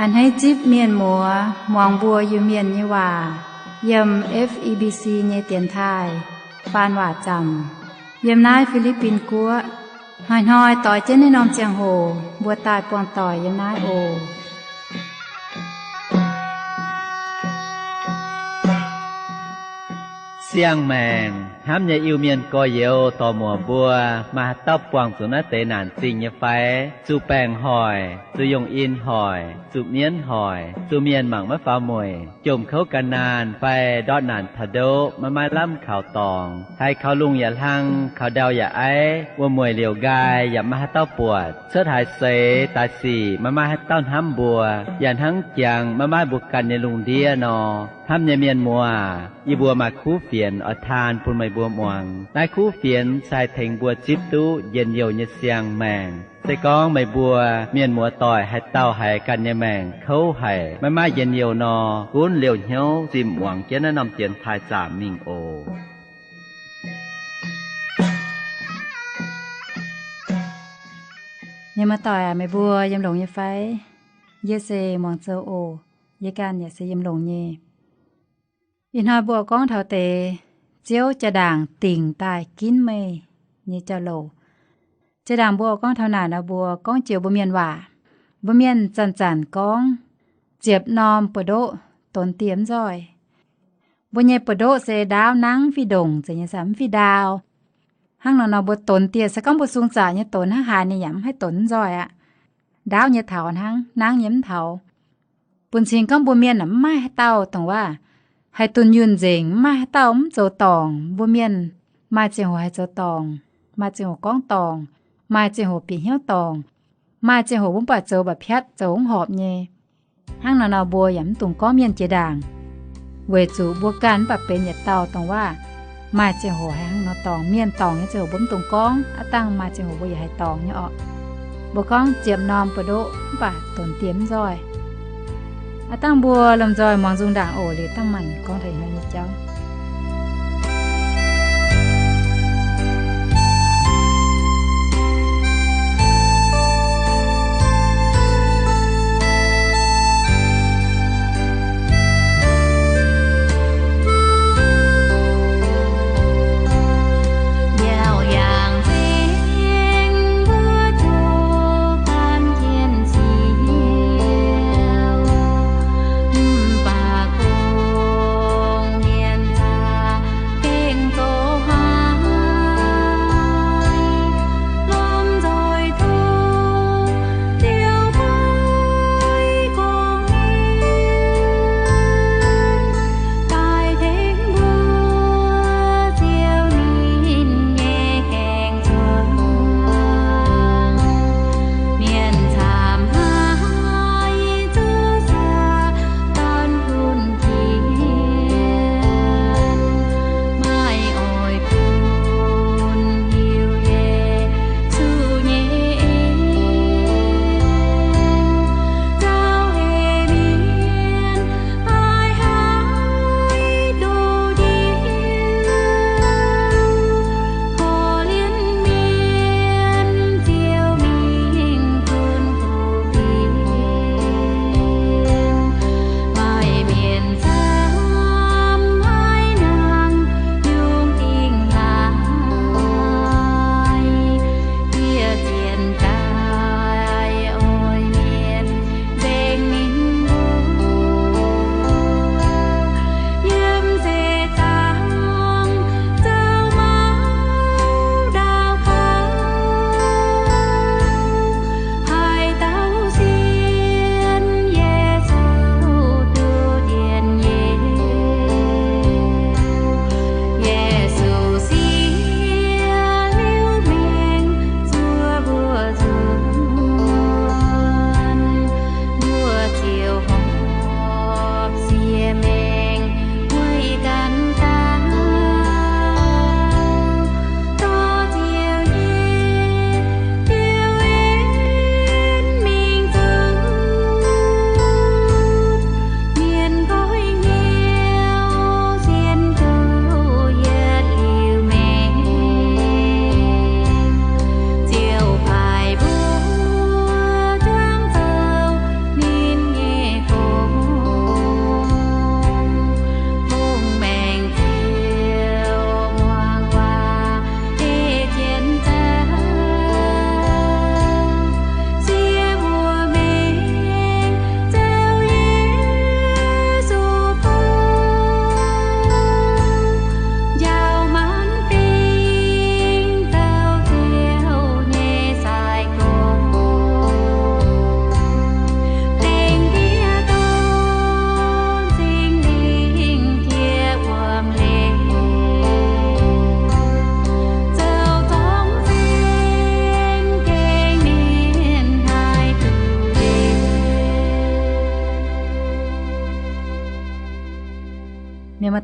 A'hneiv zipv mienh muoz muangx mbuo Iu-Mienh nyei waac yiem F E B C nyei dienx taaih faan waac zaamc yiem naaiv Fi^li^bin Guoqv. Hnoi-hnoi doix jienv naaiv norm ziangh hoc mbuo daaih buangh doic yiem naaiv oc. Siang-maengc hnamv nyei Iu-Mienh gorx-youz dorc-muoc mbuo, maaih haaix dauh buangh zuqc naaiv deix naanc zingh nyei fai? Zuqc baengc hoic, zuqc yongh in hoic, zuqc mienv hoic, zuqc mienh mangc maiv faaux mueic, jomc kouv gan naanh fai ndortv naanc taux ndoqv maiv maaih lamh kaux dorngx, haiz kaux lungh yaac hlang, kaux ndau yaac aiv, wuom-mueic liouc nqaai yaac maiv maaih haaix dauh buatc, cuotv haaix seix daaih sic maiv maaih haaix dauh hnamv mbuo, yaac hnangv jangx maiv maaih mbuo ganh nyei lungh ndiev nor. Hnamv nyei mienh muoz, yie mbuo maaih kuv fienx oix taan bun meih mbuo muangx. Naaiv kuv fienx se haih tengx mbuo zipv duqv njien-youh nyei siang-maengc. Se gorngv meih mbuo mienh muoz-doic haaix dauh haiz ganh nyei maengc kouv haic, maiv maaih njien-youh nor, gunv liouh hnyouv zimh muangx jienv naaiv norm dienx taaih zaamc mingh oc. Mienh muoz-doic aac, meih mbuo yiem longx nyei fai? Yie se muangx zoux oc. Yie ganh yaac se yiem longx nyei. Ih hnoi mbuo gorngv taux deix Ziouv jaa-ndaangc dingc daaih ginv meih nyei jauv-louc. Jaa-ndaangc mbuo gorngv taux naaic nor, mbuo gorngv joux mbuo mienh waac. Mbuo mienh zanc-zanc gorngv, ziepc norm buoz-ndoqv donx dieh mv nzoih. Mbuo nyei buoz-ndoqv se ndaauv nangv mv fih ndongc, zeiz nyei saah, mv fih ndaauv. Hnangv nor nor mbuo donx dieh, se gorngv mbuo sung zaqc nyei donx hnangv haaix ninh yaac mv haih donx mv nzoih aqv. Ndaauv nyei taux hnangv, nangv nyei mv taux. Bun cing gorngv mbuo mienh aah, mv maaih haaix dauh dongh waac haih dunh yunh nzengc, mv maaih haaix dauh mv zoux dorngc. Mbuo mienh maaih ziangh hoc haih zoux dorngc, maaih ziangh hoc gorngv dorngc, maaih ziangh hoc bieqc hnyouv dorngc, maaih ziangh hoc mbuo mv baac zoux mba'piatv, zoux mv horpc nyei. Hnangv nor nor mbuo yaac mv dungx gorngv mienh jiex ndaangc, weic zuqc mbuo ganh mv baac benx yietc dauh dongh waac maaih ziangh hoc haih hnangv nor dorngc. Mienh dorngc nyei ziangh hoc mbuo mv dungx gorngv, aav dangh maaih ziangh hoc mbuo yaac haih dorngc nyei orqc. Mbuo gorngv ziepc norm buoz-ndoqv mv baac donx dieh mv nzoih. Aav dangh mbuo lomh nzoih muangx nzung ndaangc oc. Liuz dangh maanc gorngv taux ih hnoi nyei jauv.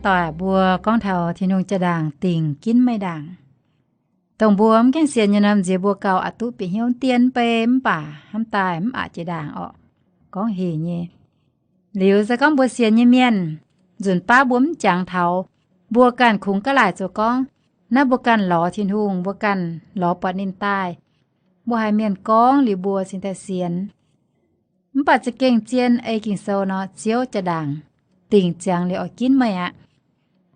Doic mbuo gorngv taux Tin-Hungh jaa-ndaangc dingc ginv meih ndaangc. Dongh mbuo mv gaengh sienx nyei norm nziex mbuo gauh aqc duqv bieqc hnyouv dien bei mv baac hnamv daaih mv aqc jiex ndaangc orqc. Gorngv hec nyei. Liuz se gorngv mbuo sienx nyei mienh, nzunc baav mbuo mv jangx taux, mbuo ganh kungx gaav laaic zoux gorngv, naaiv mbuo ganh lorz Tin-Hungh, mbuo ganh lorz buatc ninh daaih. Mbuo haiz mienh gorngv liuz mbuo cingx daaih sienx. Mv baac za'gengh zien ei Ging-Sou nor, Ziouv jaa-ndaangc dingc ziangx liuz oix ginv meih aqv.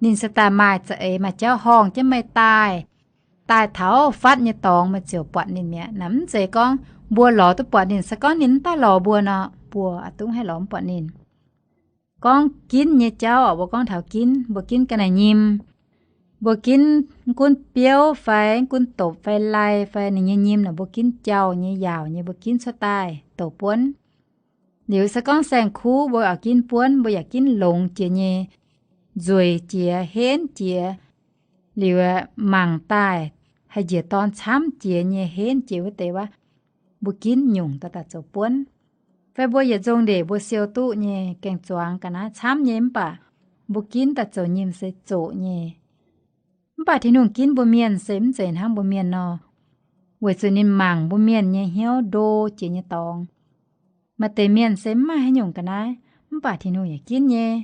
Ninh se daaih maaih za'eix maaih jauv horngh jienv meih daaih, daaih taux fatv nyei dorngx meih ziouc buatc ninh mi'aqv. Naaiv mv zeiz gorngv mbuo lorz duqv buatc ninh. Se gorngv ninh mv daaih lorz mbuo nor, mbuo aqc dungv haih lorz mv buatc ninh. Gorngv ginv nyei jauv oc, mbuo gorngv taux ginv, mbuo ginv ga'naaiv nyim, mbuo ginv mv gunv biouv fai mv gunv dopc fai lai fai ninh nyei nyim naaic, mbuo ginv jauh nyei, yaauc nyei, mbuo ginv cuotv daaih douc buonv. Liuz se gorngv saeng-kuv mbuo oix ginv buonv, mbuo yaac ginv longx jiex nyei, nzueic jiex, henv jiex, liuz mangc daaih haih njiec dorn camv jiex nyei, henv jiex wuov deix wuov, mbuo ginv nyungc daaih daaih zoux buonv. Fai mbuo yietc nzong ndeic mbuo siou duqv nyei, gaeng-zuangx ga'naaiv camv nyei mv baac mbuo ginv daaih zoux nyim se zoqc nyei. Mv baac Tin-Hungh ginv mbuo mienh se mv zeiz hnangv mbuo mienh nor, weic zuqc ninh mangc mbuo mienh nyei hnyouv ndo jiex nyei dorngx. Maaih deix mienh se mv maaih haaix nyungc ga'naaiv, mv baac Tin-Hungh yaac ginv nyei.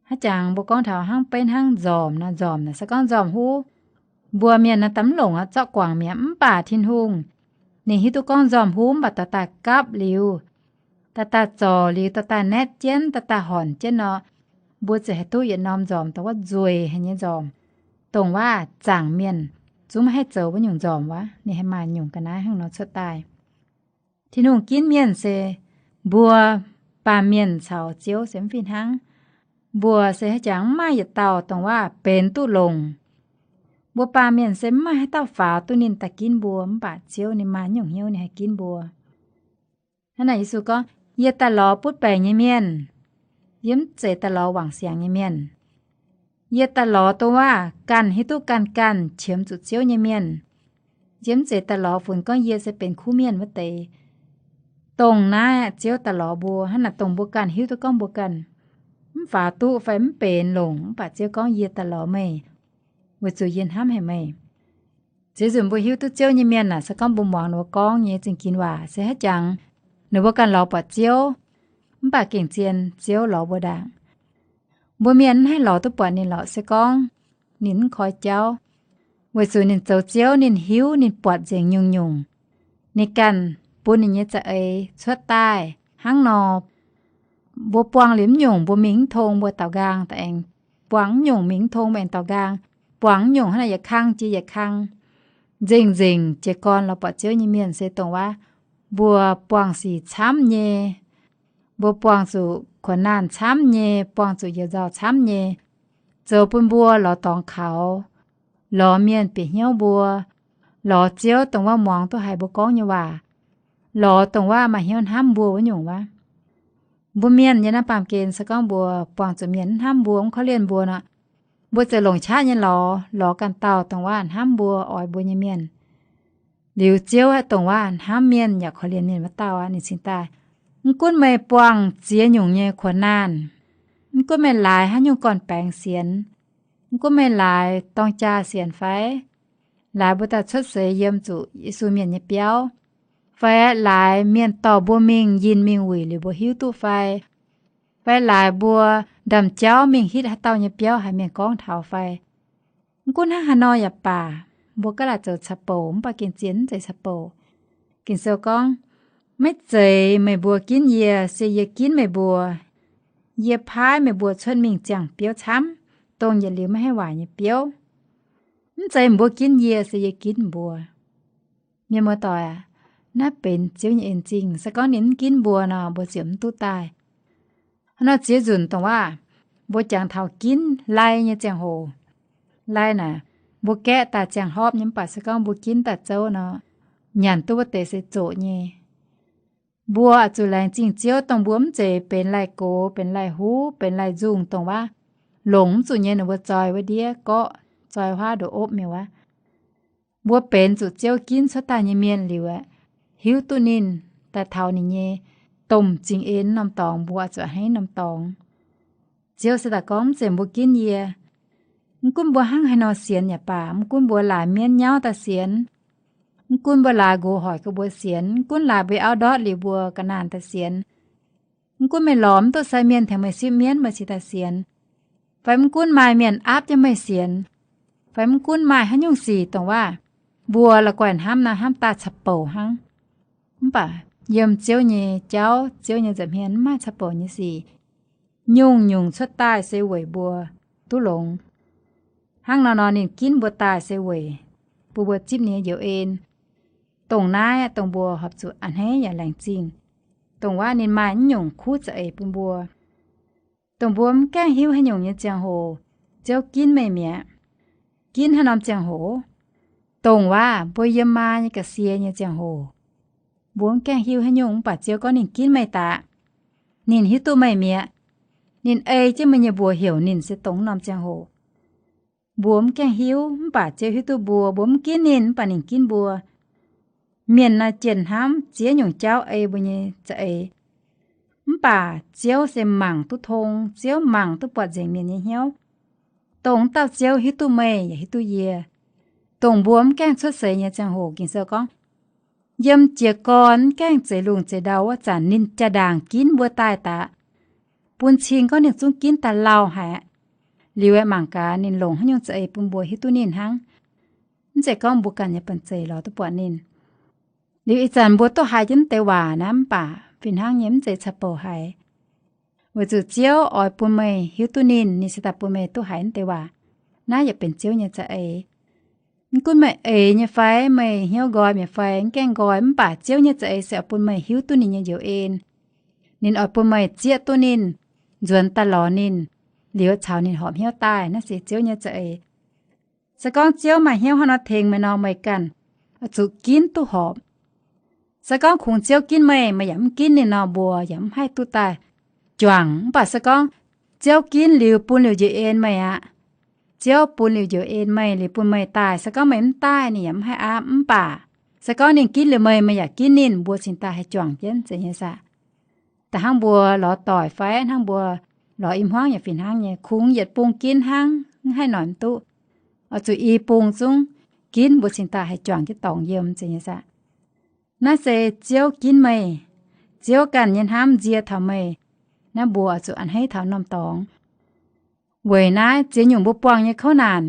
Hnangv jangx mbuo gorngv taux hnangv beiv hnangv nzormc nor, nzormc naaic se gorngv nzormc huv, mbuo mienh naaiv daaih mv longc aqv, zorqv guangc mi'aqv. Mv baac Tin-Hungh ninh hiuv duqv gorngv nzormc huv mv baac dauh daaih gapv liuz, dauh daaih zorc liuz, dauh daaih naetv jienv, dauh daaih hornc jienv nor, mbuo ziouc haih duqv yietc norm nzormc dongh wuov nzueic haic nyei nzormc, dongh wuov zaangc mienh zungv maiv haih zoux wuov nyungc nzormc wuov. Ninh haih maaih nyungc ga'naaiv hnangv nor cuotv daaih. Tin-Hungh ginv mienh se mbuo baamh mienh caux Ziouv se mv fih hnangv. Mbuo se haaix jangx mv maaih yietc dauh dongh wuov benx duqv longc. Mbuo baamh mienh se mv maaih haaix dauh faaux duqv ninh daaih ginv mbuo, mv baac Ziouv ninh maaih nyungc hnyouv ninh haih ginv mbuo. Hnangv naaic Yesu gorngv, yie daaih lorz butv baengc nyei mienh. Yie mv zeiz daaih lorz wangc siangx nyei mienh. Yie daaih lorz dongh wuov ganh hiuv duqv ganh ganh qiemx zuqc Ziouv nyei mienh. Yie mv zeiz daaih lorz funx gorngv yie se benx kuv mienh wuov deix. Dongh naaiv Ziouv daaih lorz mbuo, hnangv naaic dongh mbuo ganh hiuv duqv gorngv mbuo ganh mv faaux duqv fai mv benx longc, mv baac Ziouv gorngv, yie daaih lorz meih, weic zuqc yie hnamv haic meih. Ziex nzunc mbuo hiuv duqv Ziouv nyei mienh naaic, se gorngv mbuo muangx ninh mbuo gorngv nyei zingh ginx waac se haaix jangx, ninh mbuo ganh lorz buatc Ziouv, mv baac gengh zien Ziouv lorz mbuo ndaangc. Mbuo mienh mv haih lorz duqv buatc ninh lorqc, se gorngv ninh mv koi jauv, weic zuqc ninh zoux Ziouv, ninh hiuv, ninh buatc nzengc nyungc-nyungc. Ninh ganh bun ninh nyei za'eix cuotv daaih hnangv nor. Mbuo buangh liuz mv nyungc, mbuo mingh mv tong, mbuo daaux nqaang da'aengx buangh mv nyungc, mingh mv tong mingh daaux nqaang, buangh mv nyungc hnangv naaic yietc kang jiex yietc kang. Nzengc-nzengc jiez gorn lorz buatc Ziouv nyei mienh se dongh wuov, mbuo buangh sic camv nyei, mbuo buangh zuqc kuonx naanh camv nyei, buangh zuqc yietc nzauh camv nyei, zoux bun mbuo lorz dorngx kaux, lorz mienh bieqc hnyouv mbuo, lorz Ziouv dongh wuov muangx duqv haiz mbuo gorngv nyei waac, lorz dongh wuov maaih hnyouv hnamv mbuo wuov nyungc wuov. Mbuo mienh yiem naaiv baamh gen se gorngv mbuo buangh zuqc mienh mv hnamv mbuo, mv korv-lienh mbuo nor, mbuo ziouc longc qaqv nyei lorz, lorz ganh dauh dongh wuov hnamv mbuo, oix mbuo nyei mienh. Liuz Ziouv aeqv, dongh wuov hnamv mienh yaac korv-lienh mienh wuov dauh aqv, ninh cingx daaih mv gunv meih buangh ziex nyungc nyei kuonx naanh, mv gunv meih laaix haaix nyungc gorn-baengx sienx, mv gunv meih laaix dorng jaa sienx fai, laaix mbuo daaih cuotv seix yiem zuqc Yesu mienh nyei biauv, fai laaix mienh dorh mbuo mingh yinh mingh wuic liuz mbuo hiuv duqv fai, fai laaix mbuo ndaamv-jauv mingh hitv haaix dauh nyei biauv haiz mienh gorngv taux fai. Mv gunv hnangv haaix nor yaac baac, mbuo gaav laaic zoux caux bouc mv baac gengh zien mv zeiz caux bouc. Ging-Sou gorngv, maiv zeiz meih mbuo ginv yie, se yie ginv meih mbuo. Yie paaiv meih mbuo cuotv mingh ziangh biouv camv, dongh yietc liuz maiv haih waaic nyei biouv. Mv zeiz mbuo ginv yie, se yie ginv mbuo. Mienh muoz-doic aac, naaiv benx Ziouv nyei en-zingh. Se gorngv ninh mv ginv mbuo nor, mbuo ziouc mv duqv daaih. Hnangv nor ziex nzunc dongh waac, mbuo jangx taux ginv lai nyei ziangh hoc, lai naaic, mbuo gaeqv daaih ziangh hlopv nyei, mv baac se gorngv mbuo ginv daaih zouv nor, nyanc duqv wuov deix se zoqc nyei. Mbuo oix zuqc laengz zingh Ziouv dongh mbuo mv zeiz benx lai-gox, benx lai-huv, benx lai-nzungh dongh waac, longc mv zuqc nyei ninh mbuo zoi wuov ndiev gorqv, zoi huaav ndoqc opv mi'aqv. Mbuo benx zuqc Ziouv ginv cuotv daaih nyei mienh liuz aeqv, hiuv duqv ninh, daaih taux ninh nyei domh zingh en norm dorngx, mbuo oix zuqc hnangv norm dorngx. Ziouv se daaih gorngv, mv zeiz mbuo ginv yie. Mv gunv mbuo hnangv haaix nor sienx yaac baac, mv gunv mbuo laaix mienv nyauv daaih sienx, mv gunv mbuo laaix nqox hoic ga mbuo sienx, mv gunv laaix mbuo auv ndortv liuz mbuo ga'naanh daaih sienx, mv gunv meih lorz mv duqv sai mienh tengx meih sipv mienv meih cingx daaih sienx, fai mv gunv maaih mienh aapv jienv meih sienx, fai mv gunv maaih haaix nyungc sic dongh waac mbuo la'guaih hnamv naaiv hnamv daaih caqv-bouc hnangv. Mv baac yiem Ziouv nyei jauv, Ziouv nyei nza'hmien mv maaih caqv-bouc nyei sic. Nyungc-nyungc cuotv daaih se weic mbuo duqv longx. Hnangv nor nor ninh ginv mbuo daaih se weic bun mbuo zipv ninh nyei njoux en. Dongh naaiv dongh mbuo horpc zuqc a'hneiv yaac laengz zingh, dongh waac ninh maaih nyungc kuv za'eix bun mbuo. Dongh mbuo mv gaengh hiuv haaix nyungc nyei ziangh hoc, Ziouv ginv meih mi'aqv. Ginv haaix norm ziangh hoc? Dongh waac mbuo yiem maa nyei ga'sie nyei ziangh hoc, mbuo mv gaengh hiuv haaix nyungc, mv baac Ziouv gorngv ninh ginv meih daaih. Ninh hiuv duqv meih mi'aqv. Ninh ei jienv meih nyei mbuox heuc ninh se dongh norm ziangh hoc. Mbuo mv gaengh hiuv, mv baac Ziouv hiuv duqv mbuo. Mbuo mv ginv ninh, mv baac ninh ginv mbuo. Mienh nor jienh hnamv ziex nyungc jauv ei mbuo nyei za'eix, mv baac Ziouv se mangc duqv tong, Ziouv mangc duqv buatc nzengc mienh nyei hnyouv. Dongh dauh Ziouv hiuv duqv meih yaac hiuv duqv yie. Dongh mbuo mv gaengh cuotv seix nyei ziangh hoc, Ging-Sou gorngv, yiem jiez gorn mv gaengh zeix lungh zeix ndau wuov zanc ninh jaa-ndaangc ginv mbuo daaih daqc, bun cing gorngv ninh zungv ginv daaih lauh haic. Liuz aeqv, mangc gaax ninh longc haaix nyungc za'eix bun mbuo hiuv duqv ninh hnangv. Mv zeiz gorngv mbuo ganh nyei banh zeic lorz duqv buatc ninh. Liuz ih zanc mbuo duqv haiz jienv deix waac naaiv mv baac fih hnangv nyei mv zeiz caqv-bouc haic. Weic zuqc Ziouv oix bun meih hiuv duqv ninh, ninh se daaih bun meih duqv haiz deix waac. Naaiv yaac benx Ziouv nyei za'eix. Mv gunv meih eix nyei fai meih hnyouv nqoi mi'aqv fai mv gaengh nqoi, mv baac Ziouv nyei za'eix se oix bun meih hiuv duqv ninh nyei njoux en. Ninh oix bun meih zieqv duqv ninh, nzuonx daaih lorz ninh, liuz caux ninh horpc hnyouv daaih. Naaiv se Ziouv nyei za'eix. Se gorngv Ziouv maaih hnyouv hnangv nor tengx meih nor, meih ganh oix zuqc ginv duqv horpc. Se gorngv kungx Ziouv ginv meih, meih yaac mv ginv ninh nor, mbuo yaac mv haih duqv daaih juangc. Mv baac se gorngv Ziouv ginv liuz bun liuz njoux en meih aqv, Ziouv bun liuz njoux en meih liuz bun meih daaih, se gorngv meih mv daaih ninh yaac mv haih aapv. Mv baac se gorngv ninh ginv liuz meih, meih yaac ginv ninh, mbuo cingx daaih haih juangc jienv, zeiz nyei saah? Da'hnangv mbuo lorz doic fai hnangv mbuo lorz i hmuangv yaac fih hnangv nyei, kungx yietc bung ginv hnangv, mv haih noic mv duqv. Oix zuqc i bung zungv ginv mbuo cingx daaih haih juangc jienv dorngx yiem, zeiz nyei saah? Naaiv se Ziouv ginv meih. Ziouv ganh nyei hnamv nzie taux meih. Naaiv mbuo oix zuqc a'hneiv taux norm dorngx. Weic naaiv ziex nyungc mbuo buangh nyei kouv naanc,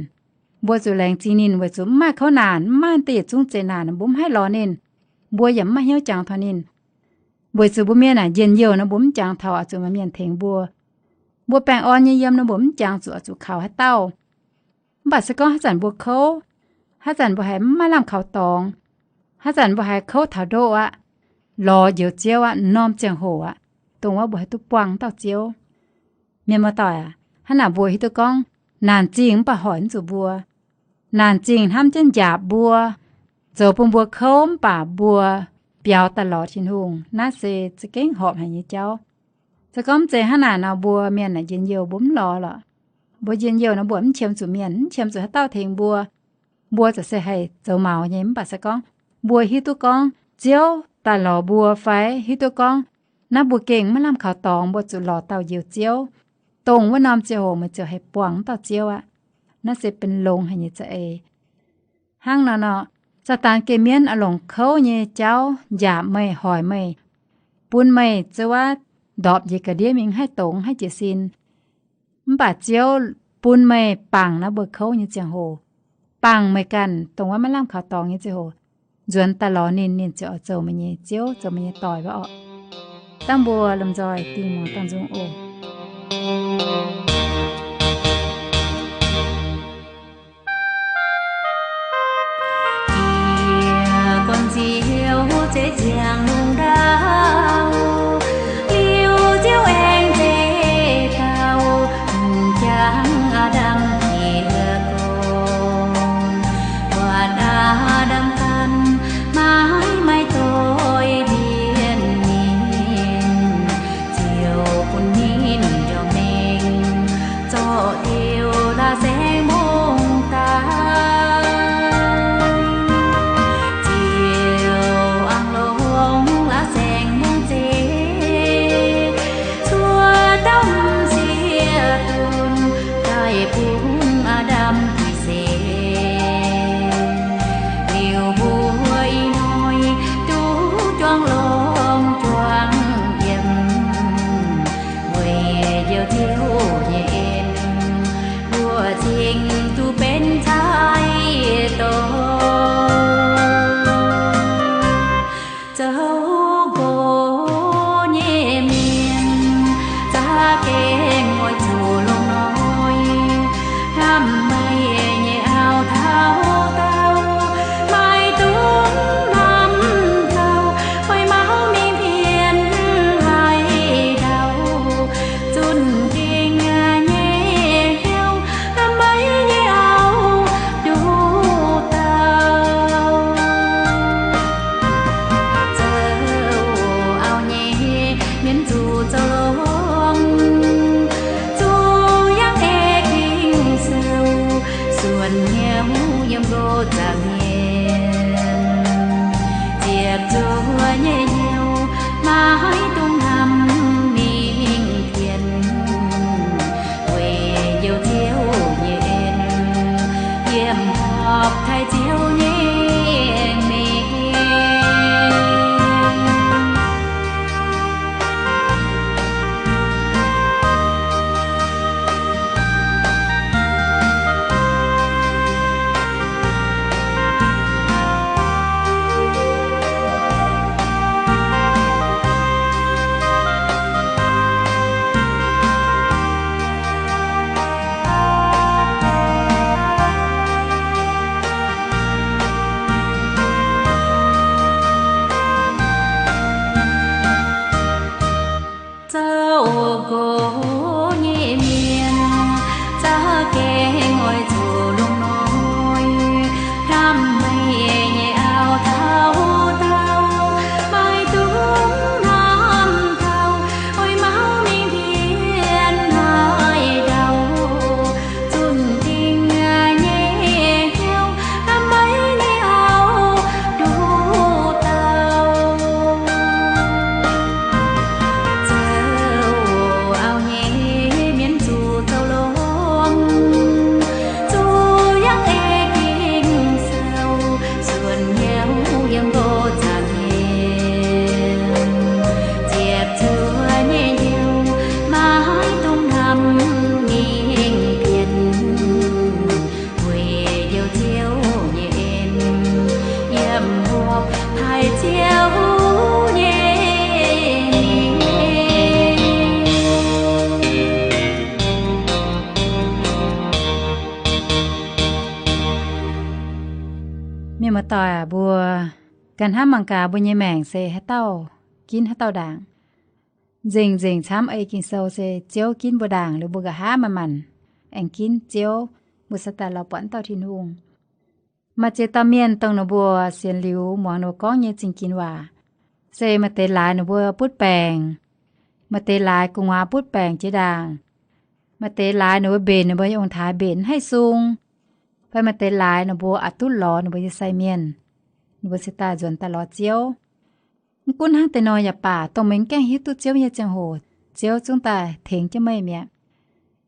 mbuo zuqc laengz zingh ninh. Weic zuqc mv maaih kouv naanc, mv maaih deix yietc zungv zeqc naanc, mbuo mv haih lorz ninh, mbuo yaac mv maaih hnyouv jangx taux ninh. Weic zuqc mbuo mienh naaic njien-youh nor mbuo mv jangx taux oix zuqc maaih mienh tengx mbuo. Mbuo baengh orn nyei yiem nor mbuo mv jangx zuqc oix zuqc kaux haaix dauh. Mv baac se gorngv haaix zanc mbuo kouv, haaix zanc mbuo haiz mv maaih lamh kaux dorngx, haaix zanc mbuo haiz kouv taux ndoqv aqv, lorz Njoux Ziouv aqv, norm ziangh hoc aqv, dongh wuov mbuo haih duqv buangh dauh Ziouv. Mienh muoz-doic aac, hnangv naaic mbuo hiuv duqv gorngv naanc zingh mv baac hoic mv zuqc mbuo. Naanc zingh hnamv jienv njaapc mbuo, zoux bun mbuo kouv mv baac mbuo biaux daaih lorz Tin-Hungh. Naaiv se za'gengh horpc haic nyei jauv. Se gorngv mv zeiz hnangv naaic nor, mbuo mienh naaic njien-youh mbuo mv lorz lorqc. Mbuo njien-youh nor mbuo mv qiemx zuqc mienh, mv qiemx zuqc haaix dauh tengx mbuo. Mbuo ziouc se haih zoux maux nyei. Mv baac se gorngv mbuo hiuv duqv gorngv Ziouv daaih lorz mbuo fai hiuv duqv gorngv naaiv mbuo gengh maiv lamh kaux dorngx, mbuo zuqc lorz dauh Njoux Ziouv, dongh wuov norm ziangh hoc meih ziouc haih buangh dauh Ziouv aqv. Naaiv se benx longx haic nyei za'eix. Hnangv nor nor, Saadaan geh mienv oix longc kouv nyei jauv njaapc meih, hoic meih, bun meih zouv wuov ndorpc njiec ga'ndiev mingh, haih dongz, haih jiez sin. Mv baac Ziouv bun meih bangc naaiv mbuo kouv nyei ziangh hoc, bangc meih ganh dongh wuov maiv lamh kaux dorngx nyei ziangh hoc, nzuonx daaih lorz ninh, ninh ziouc oix zoux meih nyei Ziouv, zoux meih nyei doic wuov orqc. Dangh mbuo lomh nzoih dingh muangx dangh nzung oc. Jiex guanh Ziouv zeix ziangh lungh ndau, liuz Ziouv aengx zeix dauh, jangx Aa^ndam jiex gorn. Buatc Aa^ndam ganh maiv maaih doix ndiev mienh, Ziouv bun ninh Buoqc cing duqv benx cai dorngx, zoux nqox nyei mienh, za'gengh oix zuqc longx hnoi, hnamv meih nyei auv taux daauh, maiv dungx hnamv taux, oix mauv mingh pienx haaix dauh, zunh gengh nyei hnyouv, hnamv meih nyei auv nduqc dauh. Zoux auv nyei mienh zuqc zoux longx, zuqc yangh ei Ging-Sou, suonc hnyouv yiem nqox zaangc mienh, ziepc zuoqv nyei hnyouv, maiv dungx hnamv mingh pienx, weic njoux Ziouv nyei en, yiem horpc taaih Ziouv nyei mengh. Zoux nqox nyei mienh, za'gengh oix zuqc longx hnoi, hnamv meih nyei auv taux daauh, maiv dungx hnamv taux, oix mauv mingh pienx haaix dauh, zunh gengh nyei hnyouv, hnamv meih nyei auv nduqc dauh. Zoux auv nyei mienh zuqc zoux longx, zuqc yangh ei Ging-Sou, suonc hnyouv yiem nqox zaangc mienh, ziepc zuoqv nyei hnyouv, maiv dungx hnamv mingh pienx, weic njoux Ziouv nyei en, yiem horpc taaih Ziouv nyei mengh. Mienh muoz-doic aac, mbuo ganh hnamv mangc gaax mbuo nyei maengc se haaix dauh ginv haaix dauh ndaangc. Nzengc-nzengc camv ei Ging-Sou se Ziouv ginv mbuo ndaangc liuz mbuo nqa'haav manc-manc aengx ginv Ziouv, mbuo se daaih lorz buatc wuov dauh Tin-Hungh. Maaih ziex dauh mienh dongh ninh mbuo sienx liuz muangx ninh mbuo gorngv nyei zingh ginx waac, se maaih deix laaix ninh mbuo butv baengc, maaih deix laaix gu'nguaaz butv baengc jiex ndaangc, maaih deix laaix ninh mbuo mbenc ninh mbuo nyei ong-taaix mbenc mv haih sung, fai maaih deix laaix ninh mbuo aqc duqv lorz ninh mbuo nyei sai mienh, ninh mbuo se daaih nzuonx daaih lorz Ziouv. Mv gunv hnangv deix nor yaac baac, dongh meih mv gaengh hiuv duqv Ziouv nyei ziangh hoc, Ziouv zungv daaih tengx jienv meih mi'aqv.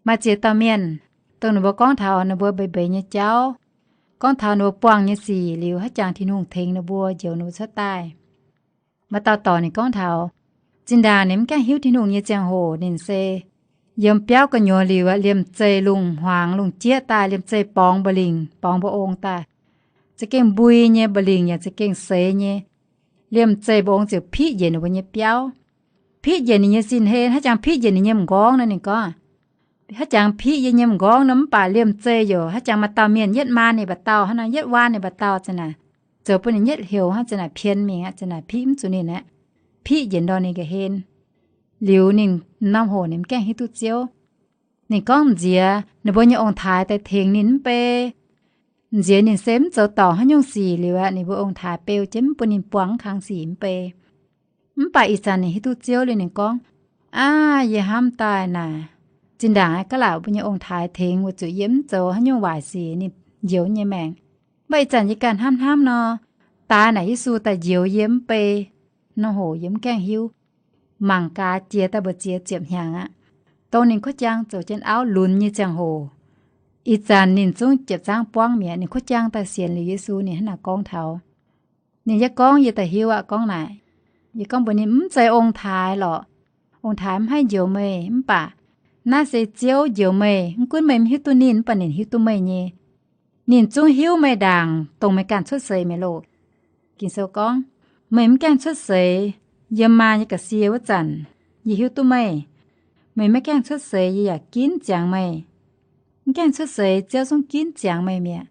Maaih ziex dauh mienh, dongh ninh mbuo gorngv taux ninh mbuo mbeix mbeix nyei jauv, gorngv taux ninh mbuo buangh nyei sic liuz, haaix jangx Tin-Hungh tengx ninh mbuo, njoux ninh mbuo cuotv daaih. Maaih dauh dorc ninh gorngv taux, zinh ndaangc ninh mv gaengh hiuv Tin-Hungh nyei ziangh hoc ninh se yiem biauv gu'nyuoz liuz aqv, liemh zeih lungh hmuangx lungh jieqv daaih, liemh zeih borngz mba'lingc, borngz mba'ong daaih, za'gengh mbui nyei mba'lingc yaac za'gengh seix nyei. Liemh zeih mba'ong ziouc piqv njiec ninh mbuo nyei biauv. Piqv njiec ninh nyei sin-hlen, haaix jangx piqv njiec ninh nyei m'nqorngv nor, ninh gorngv, haaix jangx piqv yie nyei m'nqorngv nor, mv baac liemh zeih youc haaix jangx maaih dauh mienh yietv maan ninh mba'dauh, hnangv nor yietv waan ninh mba'dauh, za'naaic zoux bun ninh yietv heuc hnangv, za'naaic pien mingh aqv, za'naaic piqv mv zuqc ninh aqv. Piqv njiec ndorm ninh ga'hlen. Liuz ninh norm hoc ninh mv gaengh hiuv duqv Ziouv. Ninh gorngv m'nziex ninh mbuo nyei ong-taaix daaih tengx ninh mv bei. M'nziex ninh se mv zoux dorngc haaix nyungc sic liuz aqv, ninh mbuo ong-taaix beu jienv mv bun ninh buangh mv kang sic mv bei. Mv baac ih zanc ninh hiuv duqv Ziouv liuz ninh gorngv, aav, yie hnamv daaih naaic, zinh ndaangc aav gaav laaic mbuo nyei ong-taaix tengx weic zuqc yie mv zoux haaix nyungc waaic sic ninh njoux nyei maengc. Mv baac ih zanc yie ganh hnamv hnamv nor, daaih naaic Yesu daaih njoux yie mv bei. Norm hoc yie mv gaengh hiuv. Mangc gaax jiex daaih mbu'ziex ziepc hnyangx aqv, dongh ninh kuv jaang zoux jienv auv lunx nyei ziangh hoc, ih zanc ninh zungv jiepc zaangv buangv mi'aqv. Ninh kuv jaang daaih sienx liuz Yesu ninh hnangv naaic gorngv taux. Ninh yaac gorngv, yie daaih hiuv aqv, gorngv naaic, yie gorngv mbuox ninh, mv zeiz ong-taaix lorqc. Ong-taaix mv haih njoux meih, mv baac Naaiv se Ziouv njoux meih, mv gunv meih mv hiuv duqv ninh, mv baac ninh hiuv duqv meih nyei. Ninh zungv hiuv meih ndaangc dongh meih ganh cuotv seix mi'aqv loh. Ging-Sou gorngv, meih mv gaengh cuotv seix, yiem maa nyei ga'sie wuov zanc, yie hiuv duqv meih. Meih maiv gaengh cuotv seix, yie yaac ginv ziangx meih. Mv gaengh cuotv seix, Ziouv zungv ginv ziangx meih mi'aqv.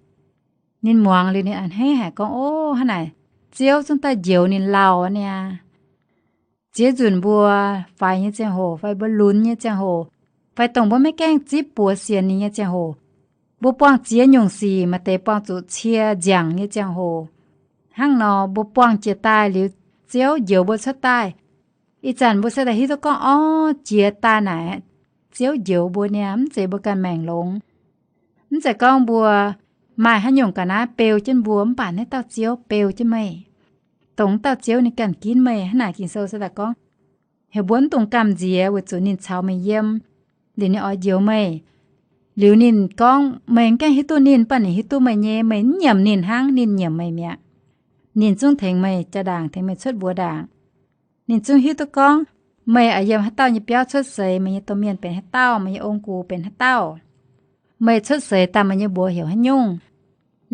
Ninh muangx liuz ninh a'hneiv haic gorngv, Ov, hnangv naaic Ziouv zungv daaih njoux ninh lauh niaa. Ziex nzunc mbuo faix nyei ziangh hoc fai mbuo lunx nyei ziangh hoc, fai dongh mbuo maiv gaengh zipv buoz sienx ninh nyei ziangh hoc, mbuo buangh ziex nyungc sic, maaih deix buangh zuqc cie nziangc nyei ziangh hoc. Hnangv nor mbuo buangh jiex daaih liuz, Ziouv njoux mbuo cuotv daaih. Ih zanc mbuo se daaih hiuv duqv gorngv, Orv, jiex daaih naaic Ziouv njoux mbuo niaa, mv zeiz mbuo ganh maengc longx. Mv zeiz gorngv mbuo maaih haaix nyungc ga'naaiv beu jienv mbuo, mv baac naaiv dauh Ziouv beu jienv meih. Dongh dauh Ziouv ninh ganh ginv meih. Hnangv naaic Ging-Sou se daaih gorngv, heuc mbuo mv dungx gamh nziex weic zuqc ninh caux meih yiem, liuz ninh oix njoux meih. Liuz ninh gorngv, meih mv gaengh hiuv duqv ninh, mv baac ninh hiuv duqv meih nyei. Meih mv nyiemc ninh hnangv, ninh nyiemc meih mi'aqv. Ninh zungv tengx meih jaa-ndaangc, tengx meih cuotv mbuox ndaangc. Ninh zungv hiuv duqv gorngv meih oix yiem haaix dauh nyei biauv cuotv seix, meih nyei domh mienh benx haaix dauh, meih nyei ong-gux benx haaix dauh. Meih cuotv seix daaih meih nyei mbuox heuc haaix nyungc.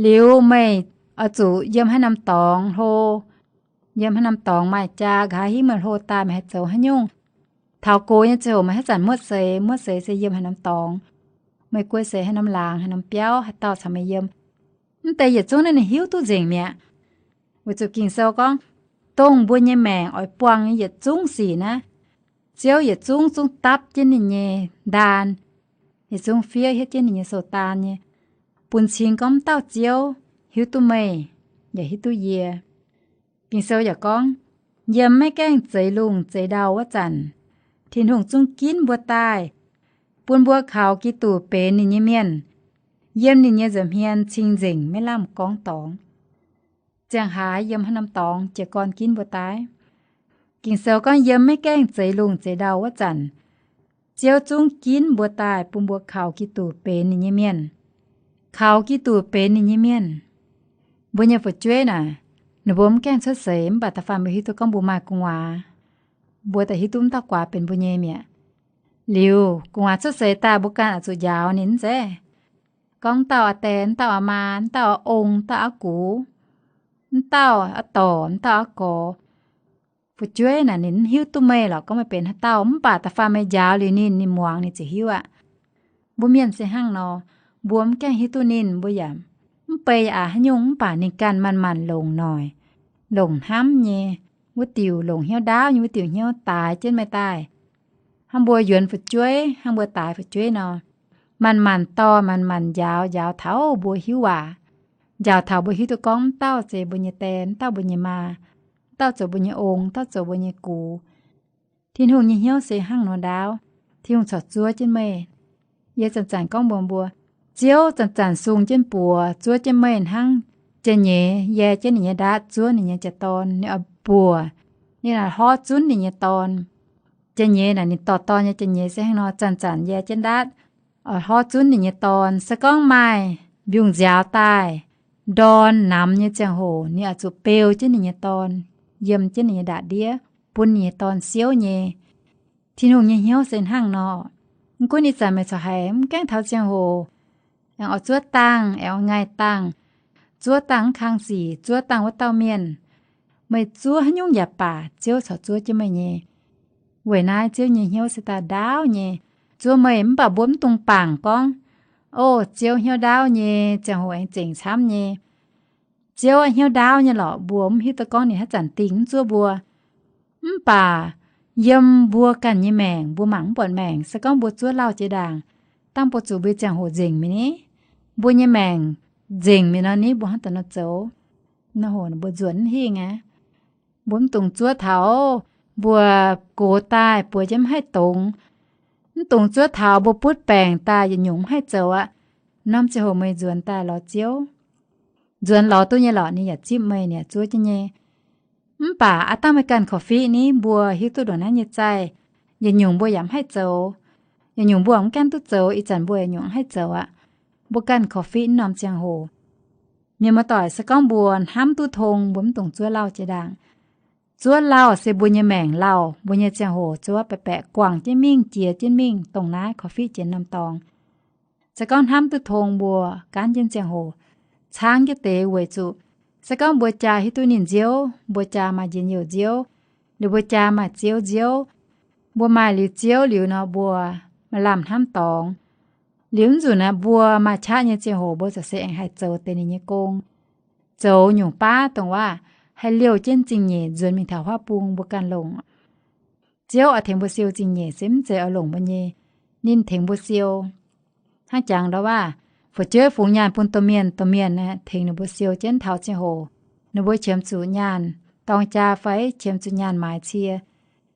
Liuz meih oix zuqc yiem haaix norm dorngx hlo, yiem haaix norm dorngx maaih jaa, nqa'haav hingv meih hlo daaih meih haih zoux haaix nyungc. Taux gox nyei ziangh hoc meih haaix zanc muotv seix, muotv seix se yiem haaix norm dorngx. Meih guei seix haaix norm laangz, haaix norm biauv, haaix dauh caux meih yiem. Mv deix yietc zungv naaiv ninh hiuv duqv nzengc mi'aqv. Weic zuqc Ging-Sou gorngv, dongh mbuo nyei maengc oix buangh nyei yietc zungv sic naaiv, Ziouv yietc zungv zungv dapv jienv ninh nyei ndaan, yietc zungv fiev hietv jienv ninh nyei sou-daan nyei, bun cing gorngv mv dauh Ziouv hiuv duqv meih, yaac hiuv duqv yie. Ging-Sou yaac gorngv, yiem maiv gaengh zeix lungh zeix ndau wuov zanc, Tin-Hungh zungv ginv mbuo daaih, bun mbuo kaux Giduc benx ninh nyei mienh, yiem ninh nyei nza'hmien cing-nzengc maiv lamh gorngv dorngx. Ziangh haaix yiem haaix norm dorngx jiez gorn ginv mbuo daaih? Ging-Sou gorngv yiem maiv gaengh zeix lungh zeix ndau wuov zanc, Ziouv zungv ginv mbuo daaih bun mbuo kaux Giduc benx ninh nyei mienh. Kaux Giduc benx ninh nyei mienh. Mbuo nyei fu'jueiv naaic, ninh mbuo mv gaengh cuotv seix mv baac da'faanh mbuo hiuv duqv gorngv mbuo maaih gu'nguaaz, mbuo daaih hiuv duqv mv dauh guaax benx mbuo nyei mi'aqv. Liuz gu'nguaaz cuotv seix daaih mbuo ganh oix zuqc njaaux ninh mv zeiz? Gorngv mv dauh aa die, mv dauh aa maa, mv dauh aa ong, mv dauh aa gux, mv dauh aa dorc, mv dauh aa gorx. Fu'jueiv naaic ninh mv hiuv duqv meih lorqc, gorngv meih benx haaix dauh, mv baac da'faanh meih njaaux liuz ninh, ninh muangx ninh ziouc hiuv aqv. Mbuo mienh se hnangv nor, mbuo mv gaengh hiuv duqv ninh, mbuo yaac mv bei aqc haaix nyungc, mv baac ninh ganh manc-manc longc noic, longc hnamv nyei wuov diuc, longc hnyouv ndaauv nyei wuov diuc hnyouv daaix jienv meih daaih. Hnangv mbuo yuonx fu'jueiv, hnangv mbuo daaix fu'jueiv nor, manc-manc dorh, manc-manc njaaux, njaaux taux mbuo hiuv waac, njaaux taux mbuo hiuv duqv gorngv mv dauh se mbuo nyei die, mv dauh mbuo nyei maa, mv dauh zoux mbuo nyei ong, mv dauh zoux mbuo nyei gux. Tin-Hungh nyei hnyouv se hnangv nor ndaauv. Tin-Hungh corc zuov jienv meih. Yie zanc-zanc gorngv mbuox mbuo, Ziouv zanc-zanc sung jienv buoz zuov jienv meih hnangv jaa-nyeiz yie jienv ninh nyei ndaatv zuov ninh nyei jaa-dorn. Ninh oix buoz, ninh oix hlorv zunv ninh nyei dorn. Jaa-nyeiz naaic ninh dorh dorn nyei jaa-nyeiz se hnangv nor, zanc-zanc yie jienv ndaatv oix hlorv zunv ninh nyei dorn. Se gorngv maaih mbiungc nziaaux daaih, ndorn namx nyei ziangh hoc, ninh oix zuqc beu jienv ninh nyei dorn, yiem jienv ninh nyei ndaatv-ndiev, bun ninh nyei dorn siouv nyei. Tin-Hungh nyei hnyouv se hnangv nor. Mv gunv ih zanc meih corc haiz mv gaengh taux ziangh hoc, aengx oix zuov dangh, aengx oix ngaih dangh, zuov dangh mv kang sic, zuov dangh wuov dauh mienh, meih zuov haaix nyungc yaac baac, Ziouv corc zuov jienv meih nyei. Weic naaiv Ziouv nyei hnyouv se daaih ndaauv nyei, zuov meih. Mv baac mbuo mv dungx bangc gorngv, O, Ziouv hnyouv ndaauv nyei, ziangh hoc aengx zengc camv nyei. Ziouv hnyouv ndaauv nyei lorqc, mbuo mv hiuv duqv gorngv ninh haaix zanc dingh mv zuov mbuo. Mv baac yiem mbuo ganh nyei maengc, mbuo mangc mv buatc maengc. Se gorngv mbuo zuov lauh jiex ndaangc, dangh buo zuqc mbuo nyei ziangh hoc nzengc mi'aqv ni. Mbuo nyei maengc nzengc mi'aqv nor ni, mbuo hnangv daaih nor zoux, nor hoc mbuo nzuonx mv hingh aqv. Mbuo mv dungx zuov taux mbuo gox daaih bueix jienv mv haih dongz. Mv dungx zuov taux mbuo butv baengc daaih yietc nyungc mv haih zoux aqv. Norm ziangh hoc meih nzuonx daaih lorz Ziouv, nzuonx lorz duqv nyei lorqc, ninh yaac zipv meih, ninh yaac zuov jienv nyei. Mv baac aav dangh meih ganh korv-fiqv ni, mbuo hiuv duqv ndongc naaiv nyei zaih, yietc nyungc mbuo yaac mv haih zoux. Yietc nyungc mbuo mv gaengh duqv zoux, ih zanc mbuo yietc nyungc mv haih zoux aqv. Mbuo ganh korv-fiqv norm ziangh hoc. Mienh muoz-doic, se gorngv mbuo hnamv duqv tong, mbuo mv dungx zuov lauh jiex ndaangc. Zuov lauh se mbuo nyei maengc lauh, mbuo nyei ziangh hoc zuov baeqc baeqc guangc jienv mingh, jiex jienv mingh, dongh naaiv korv-fiqv jiex norm dorngx. Se gorngv hnamv duqv tong mbuo gaanv jienv ziangh hoc, caangv jienv deix weic zuqc se gorngv mbuo jaa hiuv duqv ninh nziouv, mbuo jaa maaih njien-youh nziouv, liuz mbuo jaa maaih Ziouv nziouv, mbuo maaih liuz Ziouv liuz nor, mbuo maaih lamh hnamv dorngx. Liuz nzunc naaiv mbuo maaih qaqv nyei ziangh hoc, mbuo ziouc se aengx haih zoux deix ninh nyei gong, zoux nyungc baav dongh waac haih liouh jienv zingh nyeic nzuonx mingh taux huaav bung mbuo ganh longc. Ziouv oix tengx mbuo siou zingh nyeic se mv zeiz oix longc mbuo nyei. Ninh tengx mbuo siou hnangv jangx ndau waac, fu'jueiv fungx nyaanh bun domh mienh, domh mienh tengx ninh mbuo siou jienv taux ziangh hoc ninh mbuo qiemx zuqc nyaanh dorng jaa fai qiemx zuqc nyaanh maaiz cie.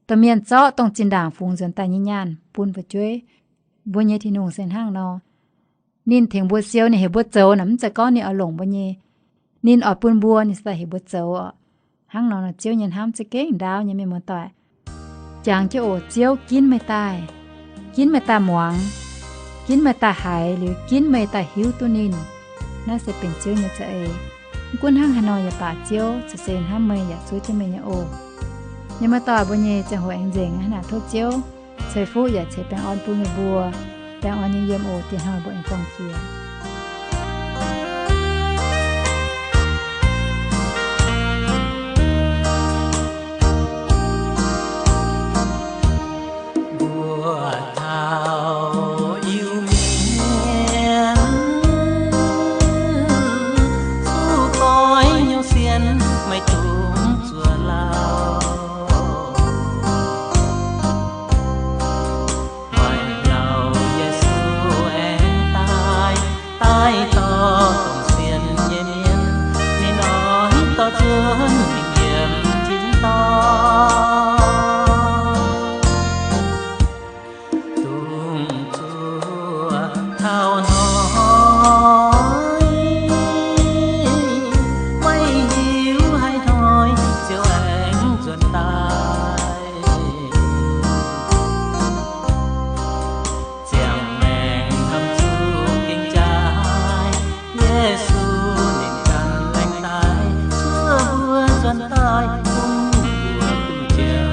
Domh mienh zorqv dongh zinh ndaangc fungx nzuonx daaih nyei nyaanh bun fu'jueiv. Mbuo nyei Tin-Hungh se hnangv nor. Ninh tengx mbuo siou, ninh heuc mbuo zoux naaic, mv zeiz gorngv ninh oix longc mbuo nyei. Ninh oix bun mbuo, ninh se daaih heuc mbuo zoux oc. Hnangv nor, Ziouv nyei hnamv za'gengh ndaauv nyei, mienh muoz-doic. Jangx jienv oc, Ziouv ginv meih daaih, ginv meih daaih muangx, ginv meih daaih haiz liuz ginv meih daaih hiuv duqv ninh. Naaiv se benx Ziouv nyei za'eix. Mv gunv hnangv haaix nor yaac baac, Ziouv ziouc se hnamv meih yaac zuov jienv meih nyei oc. Mienh muoz-doic, mbuo nyei ziangh hoc aengx nzengc aqv, hnangv naaic tov Ziouv ceix fuqv yaac ceix baengh orn bun meih mbuo. Baengh orn nyei yiem oc. Dieh hnoi mbuo aengx buangh jiex. Mbuo taux Iu-Mienh, zuqc goiv hnyouv sienx, maiv dungx zuov lauh. Maaih biauv Yesu aengx daaih, daaih dorh dongh sienx nyei mienh, ninh oix dorh zuonx mingh yiem tin-dorngh. Dongh zuov taux hnoi, maiv hiuv haaix hnoi Ziouv aengx nzuonx daaih. Ziangh maengc norm zuqc gengh jaaix, Yesu ninh ganh laengz daaih cuotv mbuo nzuonx daaih bun mbuo duqv njoux.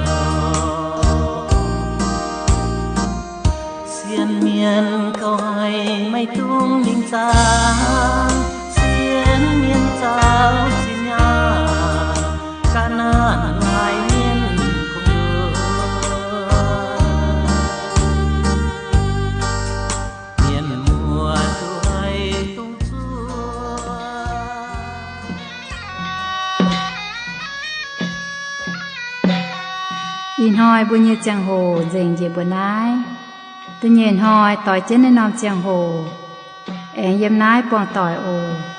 Sienx mienh kouv haic, maiv dungx lingh zaangc, sienx mienh zaux zinh nyaah, ga'naaiv laaix mienh kungx nduov. Mienh muoz duqv haih dungx zuov. Ih hnoi mbuo nyei ziangh hoc nzengc njiec mbuo naaiv. Da'nyeic hnoi doix jienv naaiv norm ziangh hoc aengx yiem naaiv buangh doic oc.